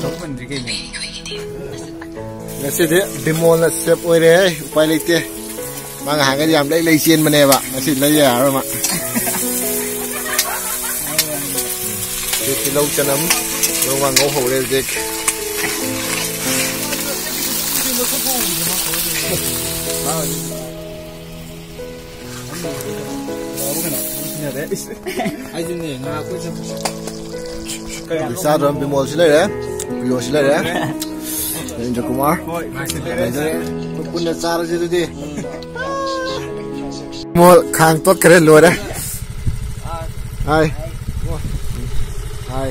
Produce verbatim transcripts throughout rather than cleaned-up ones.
ꯇꯧꯃꯟꯗ꯭ꯔꯤ ꯀꯩꯅꯣ? ꯉꯁꯤꯗꯤ ꯕꯤꯃꯣꯜꯅ ꯁꯦꯞ ꯑꯣꯏꯔꯦ, ꯎꯄꯥꯏ ꯂꯩꯇꯦ꯫ ꯃꯥ ꯉꯍꯥꯟꯒꯩꯗꯤ ꯌꯥꯝ ꯂꯩ ꯂꯩ ꯆꯦꯟꯕꯅꯦꯕ, ꯉꯁꯤ ꯂꯩ ꯌꯥꯔꯔꯣꯏ ꯃꯥ꯫ ꯍꯧꯖꯤꯛ ꯇꯤꯜꯍꯧ ꯆꯅꯝ ꯂꯧ ꯉꯥ ꯉꯧ ꯍꯧꯔꯦ ꯍꯧꯖꯤꯛ꯫ ꯑꯩꯁꯨꯅꯦ ꯉꯥ ꯑꯩꯈꯣꯏꯁꯨ꯫ ꯆꯥꯗ꯭ꯔꯣ? ꯕꯤꯃꯣꯜꯁꯤ ꯂꯩꯔꯦ, ꯄꯤꯌꯣꯁꯤ ꯂꯩꯔꯦ, ꯏꯟꯗ꯭ꯔ ꯀꯨꯃꯥꯔ꯫ ꯍꯣꯏ, ꯃꯥꯁꯤ ꯂꯩꯔꯦ꯫ ꯑꯩꯈꯣꯏ ꯄꯨꯟꯅ ꯆꯥꯔꯁꯤ ꯑꯗꯨꯗꯤ꯫ ꯕꯤꯃꯣꯜ ꯈꯥꯡ ꯇꯣꯠꯈ꯭ꯔꯦ, ꯂꯣꯏꯔꯦ꯫ ꯍꯥꯏ꯫ ꯍꯥꯏ꯫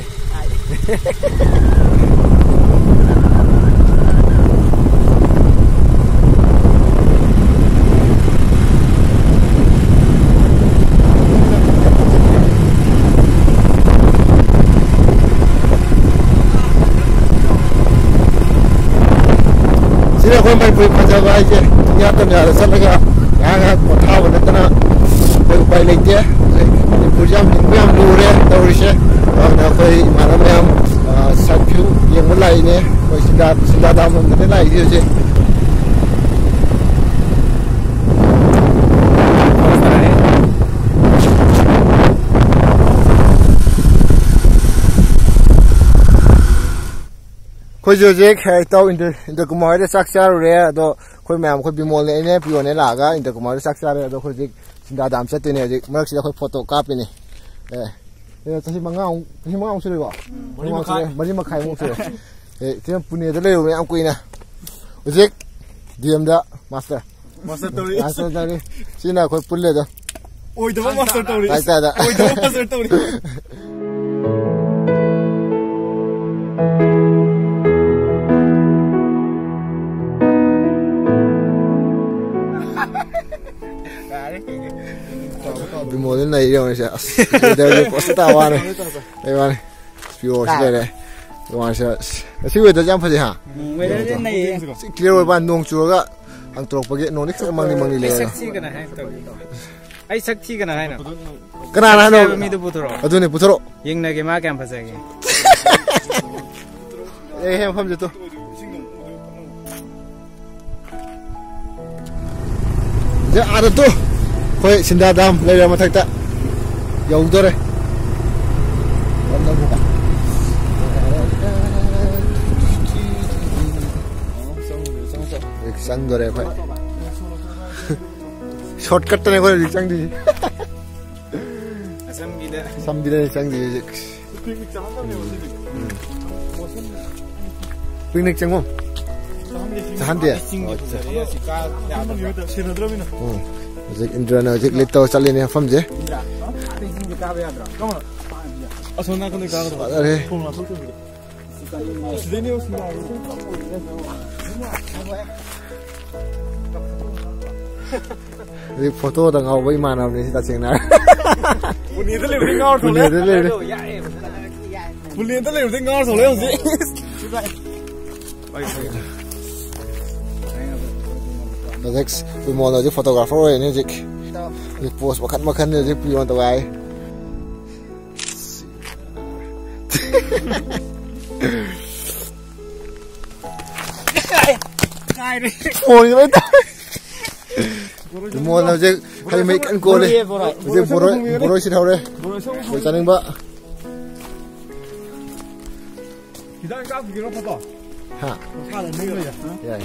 ꯁꯤꯅ ꯑꯩꯈꯣꯏ ꯃꯅꯤꯄꯨꯔꯤ ꯐꯖꯕ ꯍꯥꯏꯁꯦ꯫ ꯆꯤꯡꯌꯥ ꯇꯝꯌꯥꯗ ꯆꯠꯂꯒ ꯉꯥꯏꯍꯥꯛ ꯉꯥꯏꯍꯥꯛ ꯄꯣꯊꯥꯕ ꯅꯠꯇꯅ ꯑꯩꯈꯣꯏ ꯎꯄꯥꯏ ꯂꯩꯇꯦ꯫ ꯃꯅꯤꯄꯨꯔꯁꯦ ꯌꯥꯝ ꯍꯤꯡꯕ ꯌꯥꯝ ꯂꯨꯔꯦ ꯇꯧꯔꯤꯁꯦ꯫ ꯑꯗꯨꯅ ꯑꯩꯈꯣꯏ ꯏꯃꯥꯟꯅꯕ ꯃꯌꯥꯝ, ꯑ, ꯁꯥꯏꯠ ꯚ꯭ꯌꯨ ꯌꯦꯡꯕ ꯂꯥꯛꯏꯅꯦ꯫ ꯑꯩꯈꯣꯏ ꯁꯤꯟꯗꯥ, ꯁꯤꯟꯗꯥ ꯗꯥꯝ ꯂꯣꯝꯗꯅꯦ ꯂꯥꯛꯏꯁꯦ ꯍꯧꯖꯤꯛ꯫ ꯑꯩꯈꯣꯏꯁꯨ ꯍꯧꯖꯤꯛ, ꯑ, ꯏꯇꯥꯎ ꯏꯟꯗ꯭ꯔ-, ꯏꯟꯗ꯭ꯔ ꯀꯨꯃꯥꯔ ꯍꯣꯏꯗ ꯆꯥꯛ ꯆꯥꯔꯨꯔꯦ꯫ ꯑꯗꯣ ꯑꯩꯈꯣꯏ ꯃꯌꯥꯝ, ꯑꯩꯈꯣꯏ ꯕꯤꯃꯣꯜꯅꯦ, ꯑꯩꯅꯦ, ꯄꯤꯌꯣꯅꯦ ꯂꯥꯛꯑꯒ ꯏꯟꯗ꯭ꯔ ꯀꯨꯃꯥꯔ ꯍꯣꯏꯗ ꯆꯥꯛ ꯆꯥꯔꯦ꯫ ꯑꯗꯣ ꯑꯩꯈꯣꯏ ꯍꯧꯖꯤꯛ ꯁꯤꯟꯗꯥ ꯗꯥꯝ ꯆꯠꯇꯣꯏꯅꯦ꯫ ꯍꯧꯖꯤꯛ ꯃꯔꯛꯁꯤꯗ ꯑꯩꯈꯣꯏ ꯐꯣꯇꯣ ꯀꯥꯞꯄꯤꯅꯦ꯫ ꯑꯦ, ꯑꯦ, ꯆꯍꯤ ꯃꯉꯥꯃꯨꯛ, ꯆꯍꯤ ꯃꯉꯥꯃꯨꯛ ꯁꯨꯔꯦꯀꯣ? ꯃꯔꯤ ꯃꯉꯥꯃꯨꯛ ꯃꯈꯥꯏ꯫ ꯁꯨꯔꯦ, ꯃꯔꯤ ꯃꯈꯥꯏꯃꯨꯛ ꯁꯨꯔꯦ꯫ ꯑꯦ, ꯁꯤꯅ ꯄꯨꯅꯦꯗ ꯂꯩꯔꯨꯕꯅꯦ ꯌꯥꯝ ꯀꯨꯏꯅ꯫ ꯍꯧꯖꯤꯛ ꯗꯤ ꯑꯦꯝꯗ ꯃꯥꯁꯇꯔ꯫ ꯃꯥꯁꯇꯔ ꯇꯧꯔꯤ꯫ ꯃꯥꯁꯇꯔ ꯇꯧꯔꯤ꯫ ꯁꯤꯅ ꯑꯩꯈꯣꯏ ꯄꯨꯜꯂꯦꯗꯣ꯫ ꯑꯣꯏꯗꯕ ꯃꯥꯁꯇꯔ ꯇꯧꯔꯤ꯫ ꯇꯥꯏ ꯇꯥꯏꯗ꯫ ꯑꯣꯏꯗꯕ ꯃꯥꯁꯇꯔ ꯇꯧꯔꯤ꯫ ꯕꯤꯃꯣꯜꯗꯤ ꯅꯩꯔꯦ ꯌꯦꯡꯉꯣ ꯁꯦ꯫ ꯑꯁ, ꯋꯦꯗꯔꯁꯦ ꯄꯣꯁꯇ ꯇꯥ ꯋꯥꯅꯤ꯫ ꯑꯩ ꯋꯥꯅꯤ꯫ ꯄꯤꯌꯣꯔꯁꯤ ꯂꯩꯔꯦ꯫ ꯅꯨꯡꯉꯥꯏꯁꯦ꯫ ꯑꯁ, ꯉꯁꯤ ꯋꯦꯗꯔꯁꯦ ꯌꯥꯝ ꯐꯖꯩ ꯍꯥ? ꯎꯝ, ꯋꯦꯗꯔꯁꯦ ꯅꯩꯌꯦ꯫ ꯁꯤ ꯀ꯭ꯂꯤꯌꯥꯔ ꯑꯣꯏꯕ, ꯅꯣꯡ ꯆꯨꯔꯒ ꯍꯥꯡꯇꯣꯔꯛꯄꯒꯤ ꯅꯣꯡꯗꯤ ꯈꯤꯇꯪ ꯃꯪꯂꯤ ꯃꯪꯂꯤ ꯑꯩ ꯂꯩꯔꯒ꯫ ꯁꯛ ꯊꯤ ꯀꯅꯥ ꯍꯥꯏꯅꯣ ꯇꯧꯔꯤꯗꯣ? ꯑꯩ ꯁꯛ ꯊꯤ ꯀꯅꯥ ꯍꯥꯏꯅꯣ? ꯀꯅꯥꯅ ꯍꯥꯏꯅꯣ? ꯍꯥꯏꯕ ꯃꯤꯗꯣ ꯄꯨꯊꯣꯔꯛꯑꯣ꯫ ꯑꯗꯨꯅꯦ, ꯄꯨꯊꯣꯔꯛꯑꯣ꯫ ꯌꯦꯡꯅꯒꯦ ꯃꯥ ꯀꯌꯥꯝ ꯐꯖꯒꯦ꯫ ꯑꯦ, ꯍꯦ, ꯃꯐꯝꯁꯦ ꯇꯨ꯫ ꯏꯁꯤꯡꯗꯣ ꯎꯗꯣꯏ ꯐꯝꯃꯣ꯫ ꯁꯤꯗ ꯑꯥꯗ ꯇꯨ꯫ ꯑꯩꯈꯣꯏ ꯁꯤꯟꯗꯥ ꯗꯥꯝ ꯂꯩꯔꯦ ꯃꯊꯛꯇ꯫ ꯌꯧꯗꯣꯔꯦ꯫ ꯆꯪꯗꯣꯔꯦ ꯑꯩꯈꯣꯏ꯫ Shortcut ꯇꯅꯦ ꯑꯩꯈꯣꯏ ꯍꯧꯖꯤꯛ ꯆꯪꯗꯣꯏꯁꯦ꯫ ꯑꯁꯝꯕꯤꯗ꯫ ꯑꯁꯝꯕꯤꯗꯅꯦ ꯆꯪꯗꯣꯏꯁꯦ ꯍꯧꯖꯤꯛ꯫ Picnic ꯆꯥꯍꯟꯗꯕꯅꯦꯕ ꯁꯤꯗꯤ꯫ Picnic ꯆꯪꯉꯣ꯫ ꯆꯥꯍꯟꯗꯦ ꯁꯤ꯫ ꯆꯥꯍꯟꯗꯦ? ꯆꯤꯡꯗꯤ ꯑꯣ, ꯐꯖꯔꯦ, ꯑꯁꯤ ꯀꯥ ꯌꯥꯗꯕ꯭ꯔꯥ? ꯁꯦꯟꯅꯗ꯭ꯔꯕꯅꯤꯅ꯫ ꯎꯝ꯫ ꯍꯧꯖꯤꯛ ꯏꯟꯗ꯭ꯔꯅ ꯍꯧꯖꯤꯛ lead ꯇꯧꯔ ꯆꯠꯂꯤꯅꯦ ꯃꯐꯝꯁꯦ꯫ ꯏꯟꯗ꯭ꯔ, ꯑꯥ ꯆꯤꯡꯁꯦ ꯀꯥꯕ ꯌꯥꯗ꯭ꯔꯣ? ꯑꯁꯣꯝ ꯅꯥꯀꯟꯗꯩ ꯀꯥꯒꯗꯕ꯫ ꯐꯖꯔꯦ꯫ ꯊꯣꯡ ꯂꯥꯟꯊꯣꯛꯇꯕꯤꯗ꯫ ꯁꯤꯗꯩꯅꯦ ꯁꯤꯗ꯫ ꯍꯧꯖꯤꯛ photo ꯗ ꯉꯥꯎꯕ ꯏꯃꯥꯟꯅꯕꯅꯤ ꯁꯤ ꯇꯁꯦꯡꯅ꯫ ꯄꯨꯅꯦꯗ ꯂꯩꯕꯗꯩ ꯉꯥꯎꯔ ꯊꯣꯛꯂꯛꯑꯦ꯫ ꯄꯨꯅꯦꯗ ꯂꯩꯕꯗꯩ꯫ ꯄꯨꯅꯦꯗ ꯂꯩꯕꯗꯩ ꯉꯥꯎꯔ ꯊꯣꯛꯂꯛꯑꯦ ꯍꯧꯖꯤꯛ꯫ ꯍꯧꯖꯤꯛ ꯏꯃꯣꯟ ꯍꯧꯖꯤꯛ photographer ꯑꯣꯏꯔꯅꯤ ꯍꯧꯖꯤꯛ꯫ ꯍꯧꯖꯤꯛ pose ꯃꯈꯟ ꯃꯈꯟ ꯍꯧꯖꯤꯛ ꯄꯤꯌꯣꯟ ꯇꯧꯒꯥꯏ꯫ ꯀꯥꯏꯔꯦ꯫ ꯐꯣꯟꯁꯦ ꯂꯣꯏ ꯇꯥꯏ꯫ ꯏꯃꯣꯟ ꯍꯧꯖꯤꯛ ꯍꯩ ꯃꯍꯤ ꯀꯟꯅ ꯀꯣꯜꯂꯤ꯫ ꯍꯧꯖꯤꯛ ꯕꯣꯔꯣꯏ, ꯕꯣꯔꯣꯏ ꯁꯤꯠꯍꯧꯔꯦ꯫ ꯕꯣꯔꯣꯏ ꯆꯥꯅꯤꯡꯕ꯫ ꯍꯤꯗꯥꯛ ꯀꯥꯞꯈꯤꯒꯦꯔꯣ ꯐꯣꯇꯣ? ꯍꯥ? ꯃꯈꯥꯗ ꯅꯝ ꯂꯩꯔꯦ꯫ ꯌꯥꯏ꯫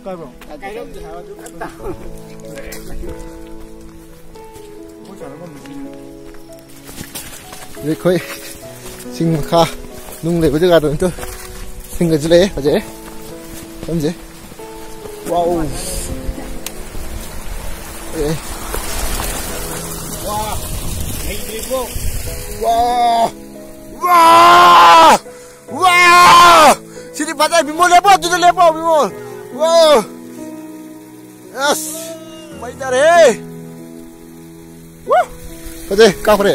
ꯀꯥꯏꯕ꯭ꯔꯣ? ꯑꯩꯈꯣꯏ ꯆꯥꯅꯐꯝ꯫ ꯑꯩꯈꯣꯏ ꯆꯤꯡ ꯃꯈꯥ ꯅꯨꯡ ꯂꯩꯕ ꯖꯒꯥꯗꯣ ꯅꯠꯇ꯭ꯔꯣ? ꯁꯤꯡꯒꯁꯨ ꯂꯩꯌꯦ, ꯐꯖꯩꯌꯦ꯫ ꯐꯝꯁꯦ꯫ ꯋꯥꯎ꯫ ꯑꯦ꯫ ꯋꯥ꯫ ꯍꯩꯇ꯭ꯔꯤꯕꯣ? ꯋꯥ꯫ ꯋꯥ꯫ ꯋꯥ! ꯁꯤꯗꯤ ꯐꯖꯩ꯫ ꯕꯤꯃꯣꯜ ꯂꯦꯞꯄꯣ, ꯑꯗꯨꯗ ꯂꯦꯞꯄꯣ, ꯕꯤꯃꯣꯜ꯫ ꯋꯥ! ꯑꯁ! ꯃꯩ ꯇꯥꯔꯦꯍꯦ! ꯋꯥ! ꯐꯖꯩ, ꯀꯥꯞꯈ꯭ꯔꯦ꯫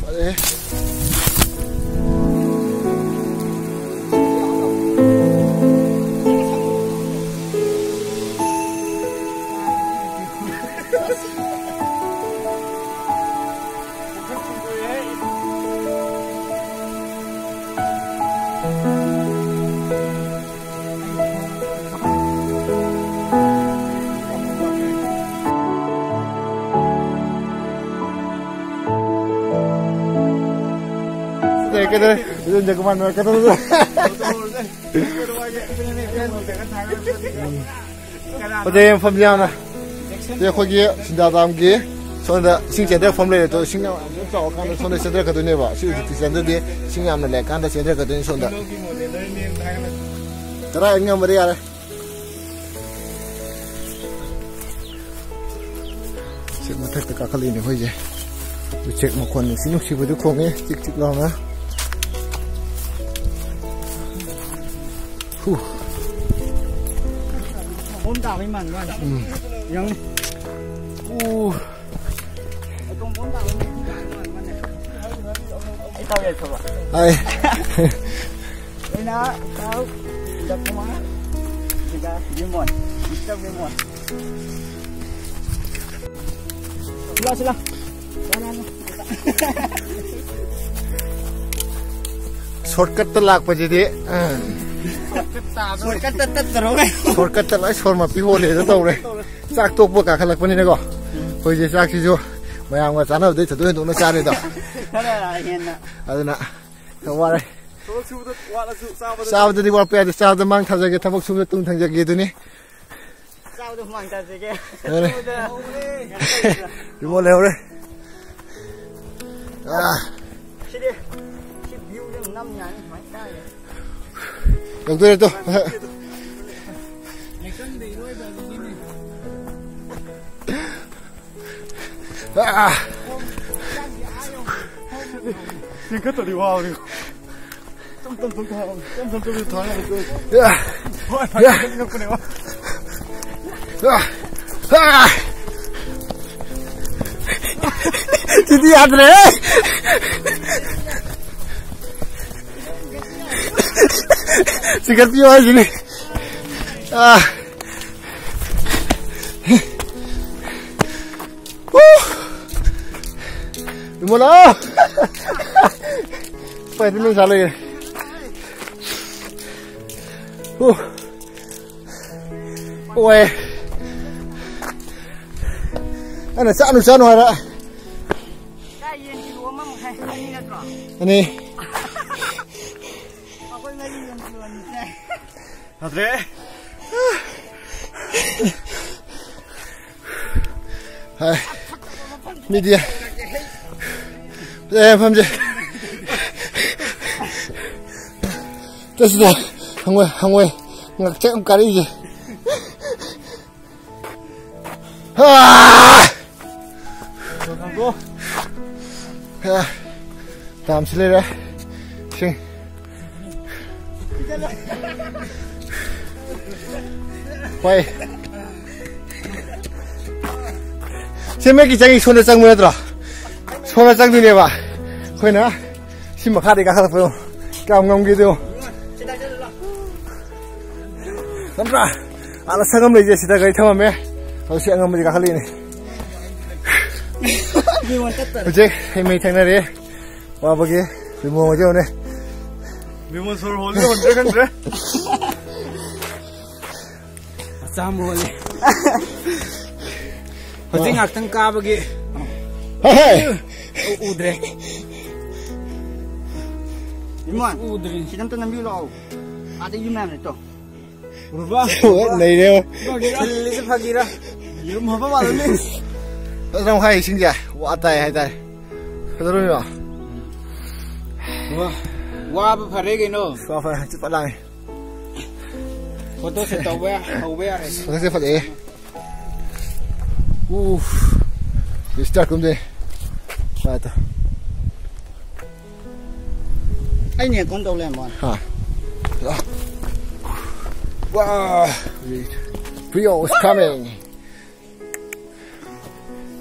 ꯐꯖꯩꯍꯦ꯫ ꯀꯩꯗꯧꯔꯦ? ꯏꯗꯣꯝꯆꯥ ꯀꯃꯥꯏꯅ ꯀꯩꯗꯧꯔꯦ? ꯐꯖꯩ ꯃꯐꯝꯁꯦ ꯌꯥꯝꯅ꯫ ꯁꯤ ꯑꯩꯈꯣꯏꯒꯤ ꯁꯤꯟꯗꯥ ꯗꯥꯝꯒꯤ ꯁꯣꯝꯗ ꯏꯁꯤꯡ ꯆꯦꯟꯊꯔꯛꯐꯝ ꯂꯩꯔꯦ꯫ ꯑꯗꯣ ꯏꯁꯤꯡ ꯌꯥꯝ ꯆꯥꯎꯔꯀꯥꯟꯗ ꯁꯣꯝꯗ ꯆꯦꯟꯊꯔꯛꯀꯗꯣꯏꯅꯦꯕ꯫ ꯁꯤ ꯍꯧꯖꯤꯛꯇꯤ ꯆꯦꯟꯊꯗꯦ꯫ ꯏꯁꯤꯡ ꯌꯥꯝꯅ ꯂꯩꯔꯀꯥꯟꯗ ꯆꯦꯟꯊꯔꯛꯀꯗꯣꯏꯅꯤ ꯁꯣꯝꯗ꯫ ꯇꯔꯥ ꯍꯦꯟ ꯉꯝꯃꯗꯤ ꯌꯥꯔꯦ꯫ ꯎꯆꯦꯛ ꯃꯊꯛꯇ ꯀꯥꯈꯠꯂꯛꯏꯅꯦ ꯑꯩꯈꯣꯏꯁꯦ꯫ ꯎꯆꯦꯛ ꯃꯈꯣꯟ ꯅꯨꯡꯁꯤ ꯅꯨꯡꯁꯤꯕꯗꯨ ꯈꯣꯡꯉꯦ ꯆꯤꯛ ꯆꯤꯛ ꯂꯥꯎꯅ꯫ ꯍꯨ꯫ ꯕꯣꯝ ꯇꯥꯕꯩ ꯃꯥꯟꯕ ꯋꯥꯅꯤ꯫ ꯎꯝ꯫ ꯌꯦꯡꯉꯨ꯫ ꯎ꯫ ꯑꯩ ꯊꯥꯎ ꯌꯥꯏꯊꯣꯛꯑꯣ꯫ ꯑꯩ꯫ ꯑꯩꯅ ꯏꯇꯥꯎ ꯗꯛ ꯀꯨꯃꯥꯔ, ꯑꯗꯨꯒ ꯕꯤꯃꯣꯟ, ꯃꯤꯁꯇꯔ ꯕꯤꯃꯣꯟ꯫ ꯁꯤꯂꯥ, ꯁꯤꯂꯥ꯫ ꯁꯣꯔꯠꯀꯠꯇ ꯂꯥꯛꯄꯁꯤꯗꯤ, ꯑ, ꯁꯣꯔꯠꯀꯠꯇ ꯇꯠꯇꯔꯣ? ꯁꯣꯔꯠꯀꯠꯇ ꯂꯣꯏ ꯁꯣꯔ ꯃꯄꯤ ꯍꯣꯜꯂꯦꯗ ꯇꯧꯔꯦ꯫ ꯆꯥꯛ ꯇꯣꯛꯄ ꯀꯥꯈꯠꯂꯛꯄꯅꯤꯅꯀꯣ꯫ ꯑꯩꯈꯣꯏꯁꯦ ꯆꯥꯛꯁꯤꯁꯨ ꯃꯌꯥꯝꯒ ꯆꯥꯅꯕꯗꯩ ꯊꯣꯏꯗꯣꯛ ꯍꯦꯟꯗꯣꯛꯅ ꯆꯥꯔꯦꯗꯣ꯫ ꯈꯔ ꯍꯦꯟꯅ꯫ ꯑꯗꯨꯅ ꯈꯔ ꯋꯥꯔꯦ꯫ ꯊꯕꯛ ꯁꯨꯕꯗ ꯋꯥꯠꯂꯁꯨ ꯆꯥꯕꯗ ꯆꯥꯕꯗꯗꯤ ꯋꯥꯠꯄ ꯌꯥꯗꯦ꯫ ꯆꯥꯕꯗ ꯃꯥꯡ ꯊꯥꯖꯒꯦ, ꯊꯕꯛ ꯁꯨꯕꯗ ꯇꯨꯡ ꯊꯪꯖꯒꯦ ꯑꯗꯨꯅꯤ꯫ ꯆꯥꯕꯗ ꯍꯨꯃꯥꯡ ꯇꯥꯖꯒꯦ꯫ ꯌꯥꯔꯦ꯫ ꯆꯥꯕꯗ ꯏꯕꯣ ꯂꯩꯍꯧꯔꯦ꯫ ꯑꯥ꯫ ꯁꯤꯗꯤ, ꯁꯤ ꯚ꯭ꯌꯨꯁꯦ ꯑꯗꯨꯝ ꯅꯝ ꯌꯥꯅꯤ, ꯁꯨꯃꯥꯏꯅ ꯇꯥꯔꯦ꯫ ꯌꯧꯗꯣꯔꯦ ꯇꯣ꯫ ꯑꯥ꯫ ꯆꯤꯡꯈꯠꯇꯗꯤ ꯋꯥꯕꯅꯤ꯫ ꯇꯞ ꯇꯞ ꯇꯞ ꯊꯥ-, ꯇꯞ ꯇꯞ ꯇꯞ ꯊꯥ-, ꯌꯥ꯫ ꯍꯣꯏ, ꯐꯖꯅ ꯆꯤꯡꯈꯠꯄꯅꯦꯕ꯫ ꯌꯥ꯫ ꯑꯥ꯫ ꯁꯤꯗꯤ ꯌꯥꯗ꯭ꯔꯦ꯫ ꯆꯤꯡꯈꯠꯄꯤꯌꯣ ꯍꯥꯏꯁꯤꯅꯤ꯫ ꯑꯥ꯫ ꯍꯨ! ꯏꯃꯣ ꯂꯥꯛꯑꯣ! ꯄꯥꯏꯗ ꯅꯨꯡꯁꯥ ꯂꯩꯌꯦ꯫ ꯍꯨ! ꯑꯣꯏ꯫ ꯑꯩꯅ ꯆꯥꯅꯨ ꯆꯥꯅꯨ ꯍꯥꯏꯔ꯫ ꯀꯥꯏ ꯌꯦꯟ ꯀꯤꯂꯣ ꯑꯃ ꯃꯈꯥꯏ, ꯑꯅꯤ ꯅꯠꯇ꯭ꯔꯣ? ꯑꯅꯤ꯫ ꯐꯖꯔꯦ꯫ ꯍꯥꯏ꯫ ꯃꯤꯗꯤ꯫ ꯐꯖꯩ ꯃꯐꯝꯁꯦ꯫ ꯆꯠꯁꯤꯗ꯫ ꯍꯪꯉꯣꯏ, ꯍꯪꯉꯣꯏ꯫ ꯉꯛꯁꯪ ꯌꯥꯝ ꯀꯥꯔꯛꯏꯁꯦ꯫ ꯑꯥ! ꯗꯥꯝꯁꯨ ꯂꯩꯔꯦ꯫ ꯏꯁꯤꯡ꯫ ꯍꯣꯏ꯫ ꯁꯤ ꯃꯦꯛꯀꯤ ꯆꯪꯉꯤ, ꯁꯣꯝꯗ ꯆꯪꯕ ꯅꯠꯇ꯭ꯔꯣ? ꯁꯣꯝꯗ ꯆꯪꯗꯣꯏꯅꯦꯕ꯫ ꯑꯩꯈꯣꯏꯅ ꯁꯤ ꯃꯈꯥꯗꯒꯤ ꯀꯥꯈꯠꯂꯛꯄꯗꯣ ꯀꯌꯥꯝ ꯉꯝꯒꯦꯗꯣ꯫ ꯅꯠꯇ꯭ꯔꯥ? ꯑꯥꯗ ꯁꯪꯉꯝ ꯂꯩꯁꯦ ꯁꯤꯗ ꯒꯥꯔꯤ ꯊꯝꯃꯝꯃꯦ꯫ ꯍꯧꯖꯤꯛ ꯁꯤ ꯑꯉꯝꯕꯁꯦ ꯀꯥꯈꯠꯂꯛꯏꯅꯦ꯫ ꯍꯧꯖꯤꯛ ꯍꯩ ꯃꯍꯤ ꯊꯛꯅꯔꯤ꯫ ꯋꯥꯕꯒꯤ ꯕꯤꯃꯣꯜ ꯍꯣꯏꯁꯦ ꯌꯦꯡꯉꯨꯅꯦ꯫ ꯕꯤꯃꯣꯜ ꯁꯣꯔ ꯍꯣꯜꯂꯤ ꯍꯣꯟꯗ꯭ꯔꯦ ꯈꯪꯗ꯭ꯔꯦ꯫ ꯃꯆꯥ ꯑꯃ ꯍꯣꯜꯂꯤ꯫ ꯍꯧꯖꯤꯛ ꯉꯥꯛꯇꯪ ꯀꯥꯕꯒꯤ ꯍꯦ, ꯍꯦ꯫ ꯎ-, ꯎꯗ꯭ꯔꯦ꯫ ꯏꯃꯣꯟ, ꯎꯗ꯭ꯔꯦ꯫ ꯁꯤꯗ ꯑꯝꯇ ꯅꯝꯕꯤꯌꯨ ꯂꯥꯛꯑꯣ꯫ ꯑꯥꯗ ꯌꯨꯝ ꯃꯌꯥꯝ ꯂꯩꯇꯣ꯫ ꯎꯔꯕ? ꯅꯩꯔꯦ꯫ ꯈꯤꯜꯂꯤꯁꯦ ꯐꯥꯒꯤꯔꯥ? ꯌꯦꯔꯨꯝ ꯍꯥꯞꯄ ꯃꯥꯜꯂꯝꯅꯤ꯫ ꯐꯖꯅ ꯍꯥꯏ ꯏꯁꯤꯡꯁꯦ꯫ ꯋꯥ ꯇꯥꯏ ꯍꯥꯏꯇꯥꯔꯦ꯫ ꯀꯩꯗꯧꯔꯝꯃꯤꯅꯣ? ꯋꯥ-, ꯋꯥꯕ ꯐꯔꯦ ꯀꯩꯅꯣ꯫ ꯋꯥ ꯐꯔꯦ, ꯍꯪꯆꯤꯠ ꯐꯠ ꯂꯥꯡꯉꯦ꯫ ꯐꯣꯇꯣ ꯁꯦꯠ ꯇꯧꯕ ꯌꯥ-, ꯍꯧꯕ ꯌꯥꯔꯦ꯫ ꯍꯧꯖꯤꯛꯁꯦ ꯐꯖꯩꯌꯦ꯫ ꯎꯐ꯫ ꯁ꯭ꯇꯥꯔ ꯀꯨꯝꯗꯦ꯫ ꯁ꯭ꯋꯥꯏꯗ꯫ ꯑꯩꯅ ꯀꯣꯟ ꯇꯧ ꯂꯩꯔꯝꯕ ꯋꯥꯅꯤ꯫ ꯍꯥ꯫ ꯋꯥ꯫ Rio is coming.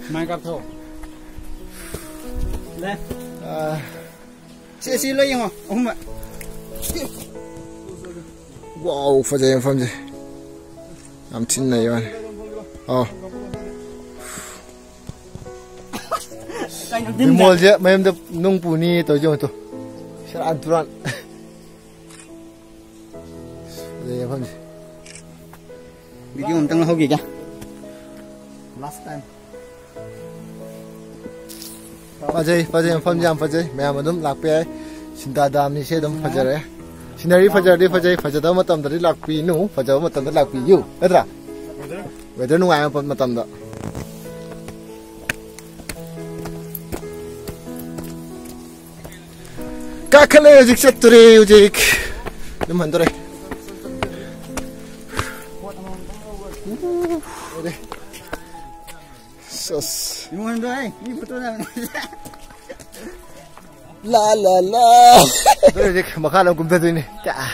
ꯁꯨꯃꯥꯏꯅ ꯀꯥꯞꯊꯣꯛꯑꯣ꯫ ꯂꯦꯐ꯫ ꯑꯥ꯫ ꯁꯤ, ꯁꯤ ꯂꯣꯏ ꯌꯦꯡꯉꯣ꯫ ꯑꯍꯨꯝꯃꯛ꯫ ꯋꯥꯎ, ꯐꯖꯩ ꯃꯐꯝꯁꯦ꯫ ꯌꯥꯝ ꯊꯤꯅ ꯅꯩ ꯋꯥꯅꯤ꯫ ꯑꯥꯎ꯫ ꯀꯩꯅꯣ ꯗꯤꯟꯗ? ꯕꯤꯃꯣꯜꯁꯦ ꯃꯌꯨꯝꯗ ꯅꯨꯡ ꯄꯨꯅꯤ ꯇꯧꯔꯤꯁꯦ ꯌꯦꯡꯉꯨ ꯇꯨ꯫ ꯁꯦꯔꯥꯟ ꯇꯨꯔꯥꯟ꯫ ꯐꯖꯩ ꯃꯐꯝꯁꯦ꯫ ꯚꯤꯗꯤꯑꯣ ꯑꯝꯇꯪ ꯂꯧꯍꯧꯈꯤꯒꯦ꯫ Last time. ꯐꯖꯩ, ꯐꯖꯩ, ꯃꯐꯝꯁꯦ ꯌꯥꯝ ꯐꯖꯩ꯫ ꯃꯌꯥꯝ ꯑꯗꯨꯝ ꯂꯥꯛꯄ ꯌꯥꯏ꯫ ꯁꯤꯟꯗꯥ ꯗꯥꯝꯅꯤꯁꯦ ꯑꯗꯨꯝ ꯐꯖꯔꯦ꯫ ꯁꯤꯅꯔꯤ ꯐꯖꯔꯗꯤ ꯐꯖꯩ, ꯐꯖꯗꯕ ꯃꯇꯝꯗꯗꯤ ꯂꯥꯛꯄꯤꯅꯨ, ꯐꯖꯕ ꯃꯇꯝꯗ ꯂꯥꯛꯄꯤꯌꯨ, ꯅꯠꯇ꯭ꯔꯥ? ꯋꯦꯗꯔ ꯅꯨꯡꯉꯥꯏꯕ ꯃꯇꯝꯗ꯫ ꯀꯥꯈꯠꯂꯦ ꯍꯧꯖꯤꯛ, ꯆꯠꯇꯣꯔꯦ ꯍꯧꯖꯤꯛ꯫ ꯌꯨꯝ ꯍꯟꯗꯣꯔꯦ꯫ ꯁꯁ꯫ ꯏꯃꯣꯟꯗꯣ, ꯑꯩ ꯃꯤ ꯐꯣꯇꯣ ꯅꯝ- ꯂꯥ, ꯂꯥ, ꯂꯥ꯫ ꯑꯗꯨ ꯍꯧꯖꯤꯛ ꯃꯈꯥꯗ ꯑꯃꯨꯛ ꯀꯨꯝꯊꯗꯣꯏꯅꯦ꯫ ꯀꯌꯥ꯫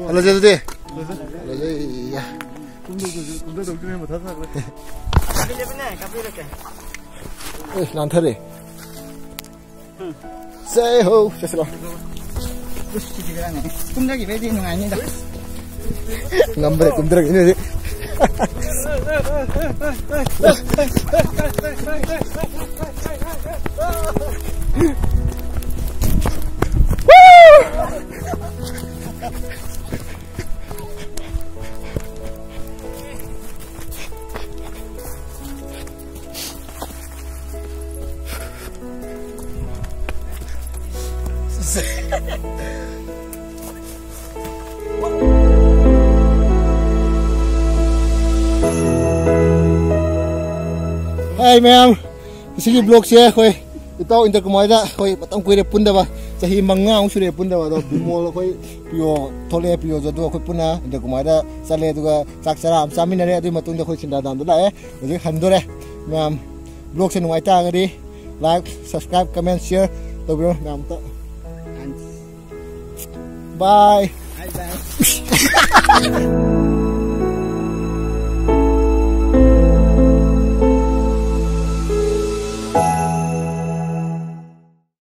ꯍꯜꯂꯁꯦ ꯑꯗꯨꯗꯤ꯫ ꯍꯜꯂꯁꯦ꯫ ꯀꯨꯝꯊꯗꯧꯗ꯭ꯔꯤꯉꯩ ꯃꯊꯥ ꯁꯥꯈ꯭ꯔꯦ꯫ ꯑꯦ, ꯂꯥꯟꯊꯔꯦ꯫ ꯁꯦ ꯍꯣ, ꯆꯠꯁꯤꯔꯣ꯫ ꯀꯨꯝꯊꯈꯤꯕꯩꯗꯤ ꯅꯨꯡꯉꯥꯏꯅꯤꯗ꯫ ꯉꯝꯕ꯭ꯔꯦ, ꯀꯨꯝꯊꯔꯛꯏꯅꯦ ꯍꯧꯖꯤꯛ꯫ ꯍꯥꯏ ꯃꯌꯥꯝ, ꯉꯁꯤꯒꯤ ꯕ꯭ꯂꯣꯛꯁꯦ ꯑꯩꯈꯣꯏ ꯏꯇꯥꯎ ꯏꯟꯗ꯭ꯔ ꯀꯨꯃꯥꯔꯗ ꯑꯩꯈꯣꯏ ꯃꯇꯝ ꯀꯨꯏꯔꯦ ꯄꯨꯟꯗꯕ, ꯆꯍꯤ ꯃꯉꯥꯃꯨꯛ ꯁꯨꯔꯦ ꯄꯨꯟꯗꯕ꯫ ꯑꯗꯣ ꯕꯤꯃꯣꯜ ꯑꯩꯈꯣꯏ ꯄꯤꯌꯣ ꯊꯣꯛꯂꯛꯑꯦ, ꯄꯤꯌꯣꯁꯨ, ꯑꯗꯨꯒ ꯑꯩꯈꯣꯏ ꯄꯨꯟꯅ ꯏꯟꯗ꯭ꯔ ꯀꯨꯃꯥꯔꯗ ꯆꯠꯂꯦ, ꯑꯗꯨꯒ ꯆꯥꯛ ꯆꯔꯥ ꯑꯃ ꯆꯥꯃꯤꯟꯅꯔꯦ꯫ ꯑꯗꯨꯒꯤ ꯃꯇꯨꯡꯗ ꯑꯩꯈꯣꯏ ꯁꯤꯟꯗꯥꯗꯥꯝꯗ ꯂꯥꯛꯑꯦ, ꯍꯧꯖꯤꯛ ꯍꯟꯗꯣꯔꯦ꯫ ꯃꯌꯥꯝ, ꯕ꯭ꯂꯣꯛꯁꯦ ꯅꯨꯡꯉꯥꯏ ꯇꯥꯔꯒꯗꯤ like, subscribe, comment, share ꯇꯧꯕꯤꯔꯣ ꯃꯌꯥꯝ ꯑꯝꯇ꯫ Bye. Bye bye.